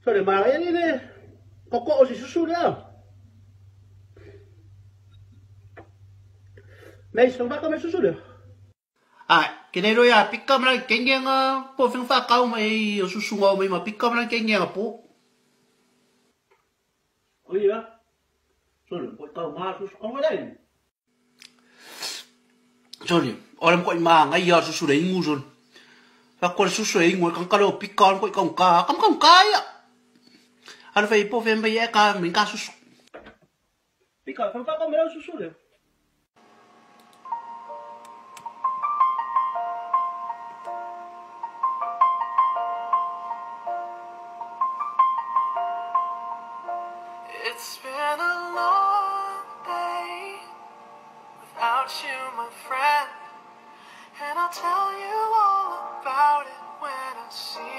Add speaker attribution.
Speaker 1: Sole manaia le koko o si susu lea. Mei song me susu lea.
Speaker 2: Ai, ke nei roia pika mana kengenga po fing fa kau mai o susu ngau mai ma pika mana kengenga po.
Speaker 1: O ia. Sole ko kau ma susu ko ngai.
Speaker 2: Sole, ora ko ma ngai ya susu le ingu sole. Fa ko susu e ingu kan kalo pika ko kau ka, kam kau ka ya. Ala fai po fe mai e ka min ka susu.
Speaker 1: Pika fa fa ka me susu le.
Speaker 3: It's been a long day without you, my friend. And I'll tell you all about it when I see